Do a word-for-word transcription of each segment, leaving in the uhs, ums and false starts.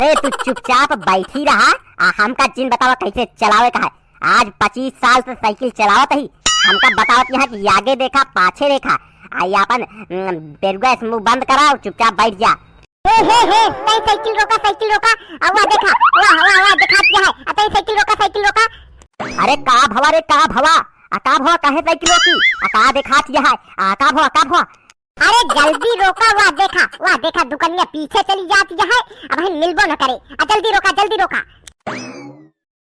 अरे तू चुपचाप बैठी रहा, आ हमका जिन बतावा कैसे चलावे का है। आज पच्चीस साल से साइकिल चलावत ही, हमका बतावत यहाँ कि आगे देखा, पाछे देखा, आ ये अपन, उम, बेरुआ से मुंह बंद करा और चुपचाप बैठ जा। हे, हे, हे, तई साइकिल रोका, साइकिल रोका, आ वाह देखा, वाह, वाह, वाह, देखा क्या है, आ तई साइकिल रोका, साइकिल रोका। अरे का भवा रे, का भवा, आ का भवा, काहे साइकिल रोकी, आ का देखा क्या है, आ का भवा, का भवा। अरे जल्दी रोका, वाह देखा, वाह देखा, दुकनिया पीछे चली जाती है, अब हम मिलबो न करे। आ जल्दी रोका, जल्दी रोका।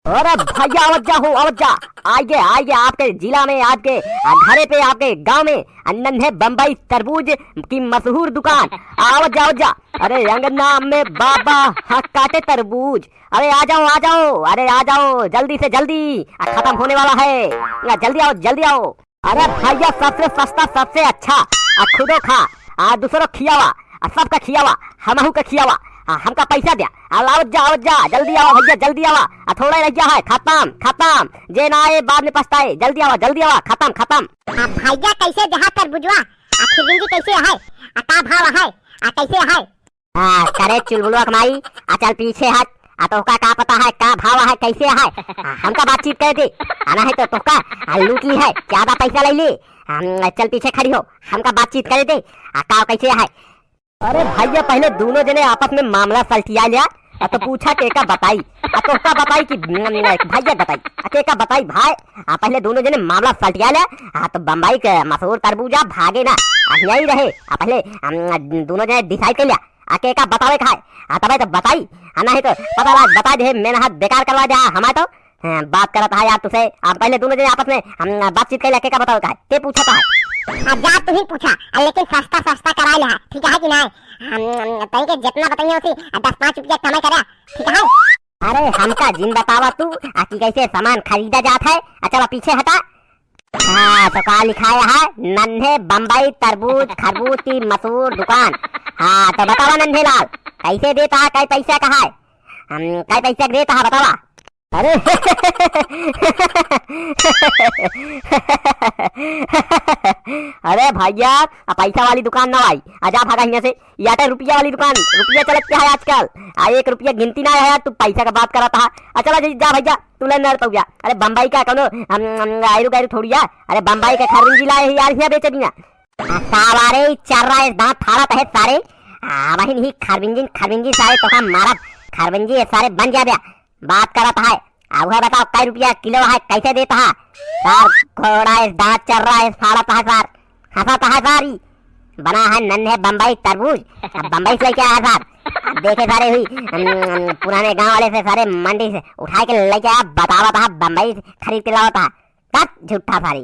अरे भैया, आवत जा हो, आवत जा। आइगे, आइगे आपके जिला में, आपके, आ, घरे पे, आपके गांव में, आ, नन्हे बम्बई तरबूज की मशहूर दुकान। आवत जा, आवत जा। अरे अंगना में बाबा, हाँ, काटे तरबूज। अरे आ जाओ, आ जाओ, अरे आ जाओ, जल्दी से जल्दी। आ, खत्म होने वाला है। आ, जल्दी आओ, जल्दी आओ। अरे भैया, सबसे सस्ता, सबसे अच्छा, आ खुदो खा, आ दूसरो खियावा, आ सबका खियावा, हमहू का खियावा, आ हमका पैसा द्या, आ लावत जा, आवत जा, जल्दी आवा भैया, जल्दी आवा, आ थोड़ा रह गया है, खत्म, खत्म, जे ना आए बाद में पछताए, जल्दी आवा, जल्दी आवा, खत्म, खत्म। आ भैया, कैसे देहा तरबुजवा, आ खिरबिंजी कैसे है, आ का भाव है, आ कैसे है? हाँ, करे चुलबुलवा के माई, आ चल पीछे हट, आ तोहका का पता है, का भाव है, कैसे है? आ, हमका बातचीत करे दे, आ नहीं तो तोहका, आ, लूट ली है, ज्यादा पैसा ले ली। हम, चल पीछे खड़ी हो, हमका बातचीत करे दे, आ का कैसे है? अरे भैया, पहले दोनों जने आपस में मामला सलटिया लिया, आ तो पूछा के का बताई, आ तोहका बताई कि, उम, भैया बताई, आ के का बताई भाई, आ पहले दोनों जने मामला सलटिया लिया, आ तो बम्बई के मशहूर तरबूजा भागे ना, आ यहीं रहे, आ पहले, उम, दोनों जने डिसाइड कर लिया, आ के का बतावे का है? आ तबे तो बताई, आ नहीं तो पता लाग बता दे, मेहनत बेकार करवा दे, हाँ, हमारे तो, हाँ, बात करत है यार तुसे। आप पहले दोनों जने आपस में, हम, बातचीत कर ले, के का बतावे का है? ते पूछा तो है। आ जा तू ही पूछा, आ लेकिन सस्ता सस्ता कराए ले, ठीक है कि नहीं? हम, हम तई के जितना बताइए उसी, आ दस पाँच रुपया कमाई करे, ठीक है? अरे हमका जिन बतावा तू, आ कि कैसे सामान खरीदा जात है? आ चला पीछे हटा। हाँ, तो का लिखाया है? नन्हे बम्बई तरबूज खरबूज की मशहूर दुकान। हाँ, तो बतावा नन्हे लाल, कैसे देता है, कै पैसा का है? हम, कै पैसा का देता है, बतावा। अरे, अरे भैया, आ पैसा वाली दुकान ना आई, आ जा भागा हियां से। ई आटे रुपया वाली दुकान, रुपया चलत क्या है आजकल? आ एक रुपया गिनती ना है यार, तू पैसा का बात करत हा। आ चला जी, जा भैया, तू ले नर पौया। अरे बम्बई का कौनो, हम, हम, आयरु गायरु थोड़ी है। अरे बम्बई का खरबुंजी लाए है यार, हियां बेचे दिया। आ साला रे, ई चर्रा इस दांत फाड़त है सारे। आ वही नहीं खरबुंजी, खरबुंजी सारे तो हम मारब। खरबुंजी ये सारे बन जा बे। बात करत है। आ उहे बताओ, कै रुपया किलो है, कैसे देता है? सार घोड़ा इस दांत चर्रा इस फाड़त है सार। हंसत है सारी। बना है नन्हे बम्बई तरबूज, अब बम्बई से लेके आया सार। अब देखे सारे हुई, हम, हम पुराने गांव वाले से सारे मंडी से उठा के लेके आया, बतावत है बम्बई से खरीद के लावत है। तब झूठा सारी।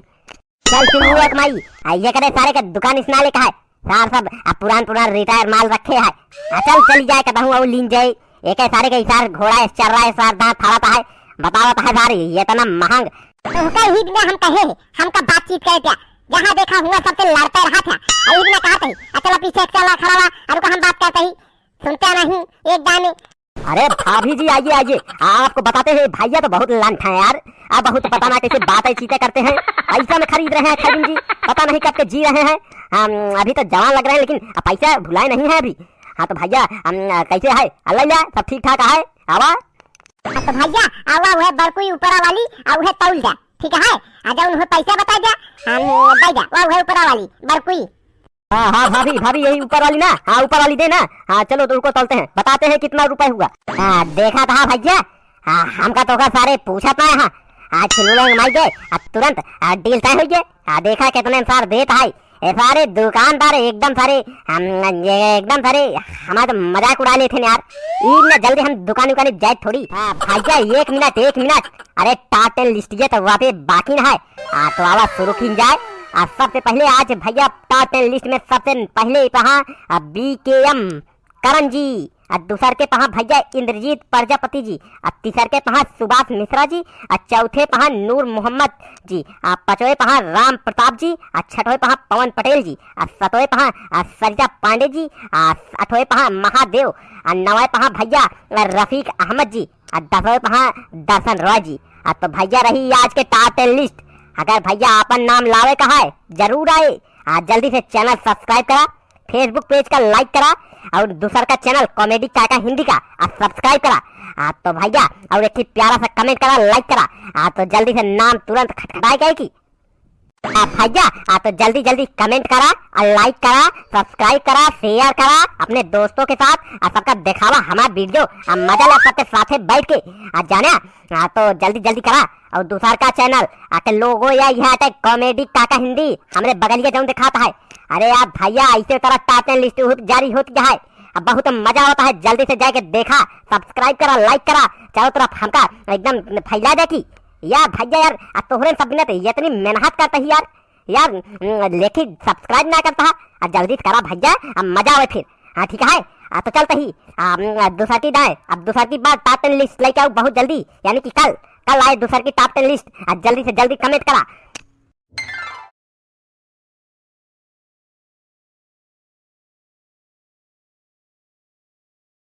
चल सुन हुआ कमाई, आ ये करे सारे के दुकान इसना लेके है। सार सब अब पुरान पुरान रिटायर माल रखे है। आ चल चली जाए कतहूँ और लीन जाए। एक है सारे के इसार घोड़ा इस चर्रा इस सार दांत फाड़त है, बतावत है सारी ये इतना महंग। तोहका ही बिना हम कहे है, हमका बातचीत करे प्या। जहाँ देखा हुआ सबसे लड़ते रहत है। आ ई बिना कहत है, आ चला पीछे एक चला खड़ा हुआ, और का हम बात करते ही। सुनते नहीं, एक जाने। अरे भाभी जी, आइए, आइए, आपको बताते हैं, भैया तो बहुत लंठ हैं यार। आप बहुत पता ना कैसे बातें चीतें करते हैं। पैसा में खरीद रहे हैं खरबुंजी, पता नहीं कब के जी रहे हैं। हम, अभी तो जवान लग रहे हैं, लेकिन पैसा भुलाए नहीं है अभी। हाँ तो भैया, हम, कैसे है? अल्लाह, सब ठीक ठाक है? आवा। हाँ तो भैया, आवा, वह बरकुई ऊपरा वाली, आ वह तौल जा, ठीक है? आ जा, उन्हें पैसा बता जा, हम दे जा, वह, वह ऊपरा वाली बरकुई। हाँ, हाँ, भाभी, भाभी, यही ऊपर वाली ना? हाँ, ऊपर वाली दे ना। हाँ, चलो, तो रुको, तौलते हैं, बताते हैं कितना रुपए हुआ। हाँ, देखा था भैया, हाँ, हमका तो का सारे पूछा था, हाँ, आज छिलुलंग माई के, अब तुरंत, आ, डील तय हुई है। हाँ, देखा कितने में सार देत है। ये सारे दुकानदार एकदम सारे, हम, ये एकदम सारे हमारा तो मजाक उड़ा लेते हैं यार। ई ना जल्दी हम दुकान उकान जाए थोड़ी। हाँ, भैया, एक मिनट, एक मिनट। अरे, टॉप टेन लिस्ट ये तो वहाँ पे बाकी ना है। आ, तो आवा शुरू की जाए। आ, सबसे पहले आज भैया टॉप टेन लिस्ट में सबसे पहले पहा, आ, बी के एम करण जी, आ, दूसर के पहा भैया इंद्रजीत प्रजापति जी, आ, तीसर के पहा सुभाष मिश्रा जी, आ, चौथे पहा नूर मोहम्मद जी, आ, पांचवे पहा राम प्रताप जी, आ, छठवे पहा पवन पटेल जी, आ, सतवे पहा, आ, सरिता पांडे जी, आ, आठवे पहा महादेव, आ, नवे पहा भैया, आ, रफीक अहमद जी, आ दसवें पहा दर्शन रॉय जी। आ तो भैया रही आज के टॉप टेन लिस्ट। अगर भैया आपन नाम लावे का है, जरूर आए। आ जल्दी से चैनल सब्सक्राइब करा, Facebook page का like करा और दूसर का channel Comedy काका हिंदी का आ subscribe करा। आ तो भैया, और एक ठे प्यारा सा comment करा, like करा। आ तो जल्दी से नाम तुरंत खटखटाए के कि आ भैया, आ तो जल्दी जल्दी comment करा, आ like करा, subscribe करा, share करा अपने दोस्तों के साथ, आ सबका देखावा हमार video, आ मजा ला सबके साथे बैठ के। आ जाना, आ तो जल्दी जल्दी करा। और दूसर का channel आके लोगो या यह आटे Comedy काका हिंदी, हमरे बगलिया जौन दिखाता है। अरे यार भैया, ऐसे तरह top ten list होत जारी होत गया है। अब बहुत मजा होता है, जल्दी से जाके देखा, subscribe करा, like करा, चारों तरफ हमका एकदम फैला दे की। या भैया यार, आ तोहरे सब बिना तो इतनी मेहनत करता ही यार, यार, उम, लेकिन subscribe ना करता है। आ जल्दी से करा भैया, अब मजा आवे फिर। हाँ ठीक है, आ तो चलते ही आ, उम, दूसर की दाएं, अब दूसर की बार top ten list लेके आऊ बहुत जल्दी, यानी कि कल, कल आए दूसर की top ten list। आ जल्दी से जल्दी comment करा,